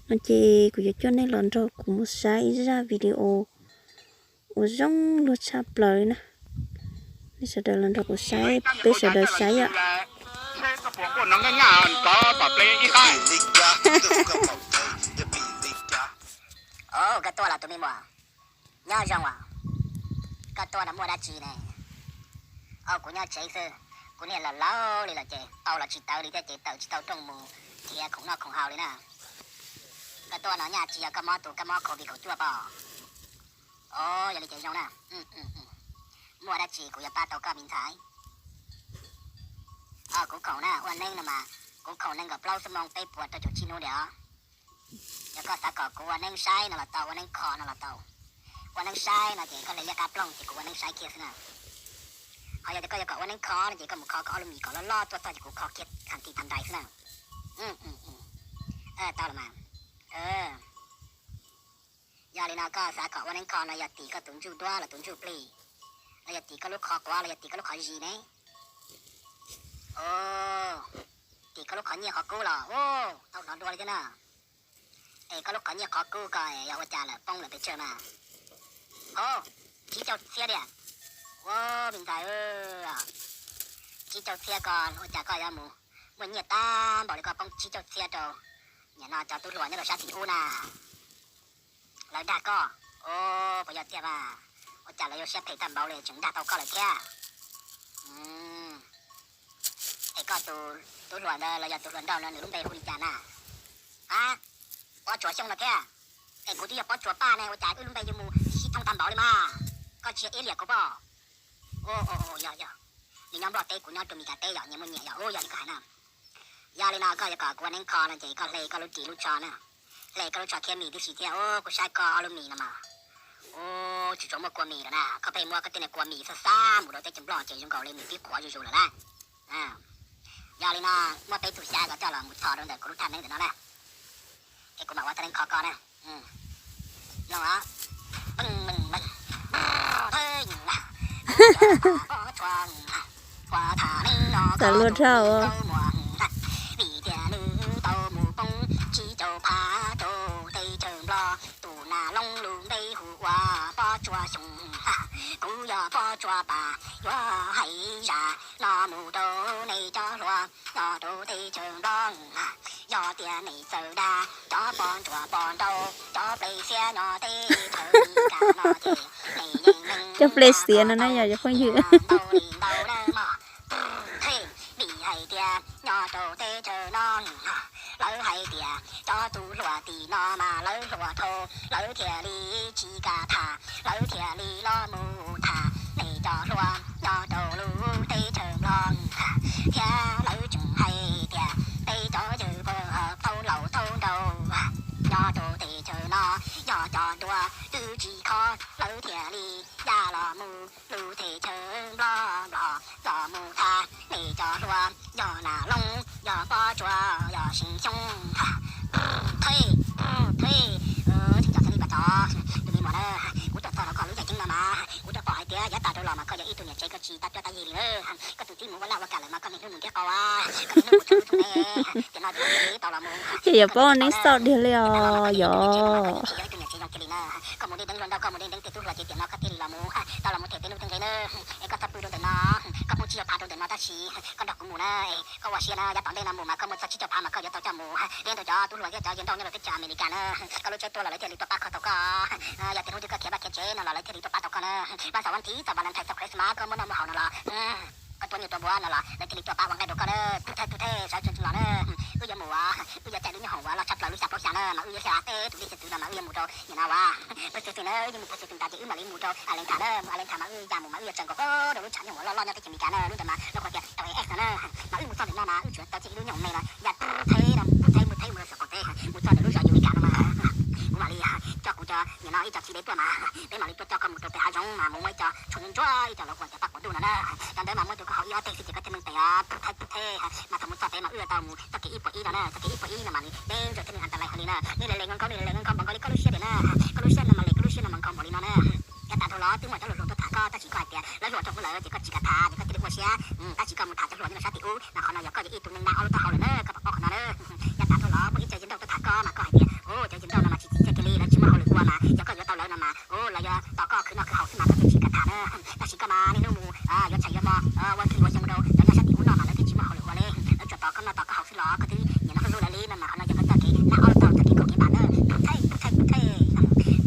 No ces kuv yuav coj nej los nrog kuv mus saib ib zaj video uas zoo luag tshaj plaws li na. Nej sawv daws los nrog kuv saib, peb sawv daws saib yom. Koj tuaj los tus me muam, nyob zoo os. Koj tuaj no muaj dab tsi ne? Au, kuv nyob tsev xwb, kuv niam laus laus li lawm ces tau los tsis tawv li thiab ces tawm tsis tau rooj mus nrhiav khoom noj khoom haus li na. Koj tuaj no nyaj tsis yog koj mob tus kab mob covid kaum cuaj pom? Os, yog li ces zoo na. Muaj dab tsi kuv yuav pab tau koj me ntxhais. Os, kuv khoom na, ua neeb no mas kuv khoom nees nkaum plaub xuab moos peb puas rau caum tsib hnub diam. Yog koj xav kom kuv ua neeb saib no los tau, ua neeb kho no los tau. Ua neeb saib no ces koj hle liab qab plooj ces kuv ua neeb saib kiag xwb na. Ho yog tias koj yuav kom ua neeb kho no ces koj mus kho kom ob lub mis kom loj loj tuaj txog ces kuv kho kiag thav ti thav nrais xwb na. Tau los mas. Yog li no koj xav kom ua neeb kho no yog tim koj tus ntsuj duab los tus ntsuj plig, los yog tim koj lub qhov quav los yog tim koj lub qhov zis ne? Tim koj lub qhov nyiaj qhov kub los, tau hnov dua li thiab na. Es koj lub qhov nyiaj qhov kub ko yog ua cas lawm, poob lawm pes tsawg mas? Hov, tsib caug txhiab diam. Ua, me ntxhais, tsib caug txhiab ko ua cas koj yuav mus muaj nyiaj tag npaum li koj poob tsib caug txhiab rau nim no cov tub hluas nyob rau sab tim ub na? Lawv dag koj. Puas yog tiag mas? Ua cas lawv yuav siab phem tag npaum li tseem dag tau koj lawm thiab? Es koj tus tub hluas ntawd los yog tus hluas nraug no nws lub npe hu li cas na? A, Pob Tsuas Xyooj no thiab. Es kuv twb yog Pob Tsuas Paj ne, ua cas wb lub npe yuav mus sib thooj tag npaum li mas? Koj tsis yog iab liam kuv pob? Yog, yog, nws nyob Nplog teb, kuv nyob rau Mes Kas teb yom, nyias muaj nyias yom, yog li koj hais na. Yog li no koj yuav kom kuv ua neeb kho no ces koj hle koj lub ris lub tsho na, hle koj lub tsho khiab mis tib si thiab. Kuv saib koj ob lub mis no mas, tsis tshua muaj kua mis lawm na, koj pheej muab koj tej niag kua mis xab xab mus rau teb chaws Nplog ces zoo nkaus li mis pib qhuav zuj zus lawm na. Yog li no, muab peb tug xyab ko coj los mus txhos rau ntawm kuv lub thaj neeb ntawm no na, es kuv mam ua thaj neeb kho koj na. Mloog os. Txawm luag dhau. Vim tias nws tau mus poob tsib caug phav rau teb chaws Nplog, tus nas loob lub npe hu ua Pob Tsuas Xyooj. Kuv yog Pob Tsuas Paj, yuav hais zaj no mus rau nej cov hluas nyob rau teb chaws Nplog. Yog tias nej txawj dag cov poj ntsuam poj nraug, cov ples xiab nyob teb chaws Mes Kas no ces nej yeej meej. Cov ples xiab no na yog cov phooj ywg. Ntau li ntau na mog. Vim hais tias nyob rau teb chaws no lawv hais tias cov tub hluas tim no mas lawv hluas dhau, lawv thiaj li tsis kam tham, lawv thiaj li los mus tham nej cov hluas nyob rau lub teb chaws Nplog thiab. Lawv tseem hais tias peb cov yawg pog thaub laus thaub nraug nyob rau teb chaws no yog cov duab twb tsis kho, lawv thiaj li ya los mus lub teb chaws Nplog, Nplog los mus tham nej cov hluas, yog nas loob, yog Pob Tsuas, yog Xeeb Xyooj. Thej, thej, tsis nco xav li pas tsov, tus me muam na, kuv tuaj txog rau koj lub yaj ceeb no mas kuv twb pom hais tias yav tas dhau los mas koj yog ib tug niam tsev koj tsis tab cuab tab yig li na. Koj tus txiv mus ua laj ua kam lawm mas koj niaj hnub mus ntiab qau, koj niaj hnub mus txhub lub txhub ne. Tiam no ces koj thiaj li tau los mus, ces yog paub neb xauj diag li os yog. Koj mus de deev hluas nraug, koj mus de deev tej tub hluas ces tiam no koj thiaj li los mus, tau los mus them peb lub teb nqe na. Es koj txhob pw rau ntawm no, koj poob tsib caug phav rau ntawm no tab sis koj nrog kuv mus na. Koj ua siab na, yav tom ntej no mus mas koj muaj txog tsib caug phav mas koj yuav tau coj mus, thiab ntau cov tub hluas thiab cov yawg nrauj nyob rau teb chaws Amelikas na. Koj lub tsheb tuag los lawv thiaj li tuaj pab kho tau koj. Yog tias hnub twg koj khiav vaj khiav tsev no los lawv thiaj li tuaj pab tau koj na. Vas xaum vas thiv txog Valentine txog Christmas koj muaj noj muaj haus no los, koj tuaj nyiaj tuaj npuab no los lawv thiaj li tuaj pab ua nqaij rau koj na. Thej, thej, sawv tsees los na. Wb yuav mus, wb yuav caij lub nyooj hoom uas loj tshaj plaws lub xya plaub xya na mas wb yuav xya teb tus dej xya twv no mas wb yuav mus rau nim no uas Pacific na, wb yuav mus Pacific tas ces wb mam li mus rau Atlanta na. Mus Atlanta mas wb ya mus mas wb yuav tsaws nkaus rau lub tshav nyooj uas loj loj nyob teb chaws Amelikas na, lub ntawd mas lawv hu tias L A X no na. Mas wb mus txog ntawm no mas wb tsuas tau caij ib lub nyooj hoom me los ya thej no, thej mus thej mus rau saum qaum teb, mus txog ntawm lub zos Utica no mas kuv mam li coj kuv cov nim no ib co txiv dev tuaj mas peb mam li tuaj coj koj mus rau pem hav zoov mas mus muaj ib co tshooj ntsuab ib co lawv hu tias paj quav ntuj no na. Cov ntawd mas muab rau koj haus ib ob teg xwb ces koj thiaj meej tes os. Thej, thej, mas thaum mus txog pem mas wb yuav tau mus txoj kev ib puas ib no na, txoj kev ib puas ib no mas li deb ntsawg thiab nws antalais heev li na. Nej le le nkhaus nkhaus, nej le le nkhaus nkhaus nkaus li koj lub siab tiag na. Koj lub siab no mas le koj lub siab no mas nkhaus npaum li no na. Yav tas dhau los twb muaj cov hluas hluas tuaj tham koj tab sis koj hais tias lawv hluas rau hwv lawm ces koj tsis kam tham ces koj thiaj li ua siab. Tab sis koj mus tham cov hluas nyob rau sab tim ub mas qhov no yog koj yog ib tug neeg nag ob lub taub hau lawm na, koj pom paub qhov no na. Yav tas dhau los muaj ib co yawg nrauj tuaj tham koj mas koj hais tias, u, Yog koj yuav tau lawv no mas, u, lawv yuav tos koj khwv noj khwv haus xwb mas koj thiaj tsis kam tham na. Tab sis koj mas niaj hnub mus yuav tshais yuav mov, ua twg ua xyoo rau cov nyob sab tim ub noj mas lawv twb tsis muaj hauj lwm ua li. Lawv tsuas tos koj noj tos koj haus xwb los koj twb nyiam noj hlub hlub lawv li no mas qhov no yog koj txoj kev nab ob lub tau txoj kev kaum kev npam na. Pub thej, pub thej, pub thej.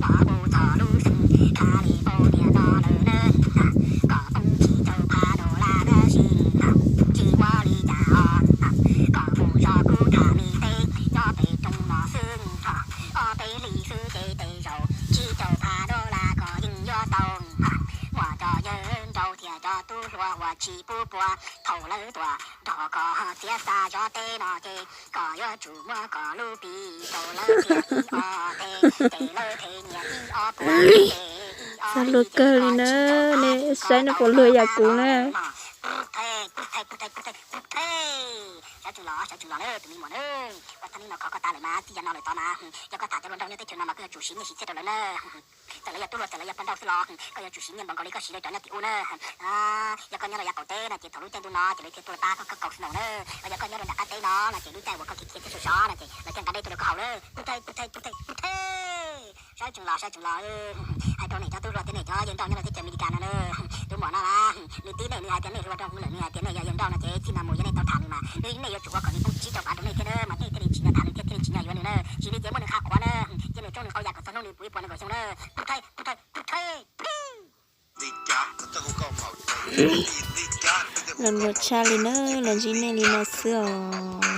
Pov pub txog lub xeev California no lawm na, kom poob tsib caug phav dollar na si, tsis ua li cas os. Kom mus zov kuv tham mi teb nyob pem roob no xwb, ob peb hlis xwb ces tej zaum tsib caug phav dollar koj yeej yuav tau. Muaj cov yawg nraug thiab cov tub hluas uas tsis pub puas thaum lawv tuaj nrog koj txiav xa zov teb no ces koj yuav tsum muab koj lub pis rau lawv thiab ib ob teg, ces lawv thiaj nyiam ib ob puas teg, ib ob teg. Txog luag kawg li na, nej saib nej puas luag yam kuv na. Pub thej, pub thej, pub thej, pub thej, pub thej. Sawv tsees los, sawv tsees los na tus me muam na. Ua txog hnub no khov koj tas lawm mas txij yav no lawm tod mas, yog koj tham cov hluas nraug nyob teb chaws no mas koj yuav tsum siv nyiaj siv txiaj rau lawv na. Txawm lawv yog tub hluas txawm lawv yog pog nraug xwb los koj yuav tsum siv nyiaj npaum nkaus li koj siv rau cov nyob tim ub na. Yog koj nyob rau yav qaum teb no ces thaum lub caij ntuj no ces lawv thiaj tuaj pab koj kawg nkaus xwb no na. Los yog koj nyob rau nram qab teb no no ces lub caij uas koj khiav khiav thiab sov sov no ces lawv thiaj nqa dej tuaj rau koj haus na. Pub thej, pub thej, pub thej, pub thej. Sawv tsees los, sawv tsees los. Hais rau nej cov tub hluas thiab nej cov yawg nraug nyob rau teb chaws Amelikas no na, tus muam no mas nws tib nej, nws hais tias nej hluas nraug lawm, nws hais tias nej yog yawg nraug no ces txij no mus yog nej tau tham nws mas nej yuav tsum ua kom nws poob tsib caug phav rau nej thiab na mas nej thiaj li tsim nyog tham nws thiab thiaj li tsim nyog yuav nws na. Tsis li ces muab nws qhav quav na, cia nws tsoob nws qau yam kom txog hnub nws puv ib puas nees nkaum xyoo na. Pub thej, pub thej, pub thej. Los nruam tshaj li na, los ntsib nej li no xwb os.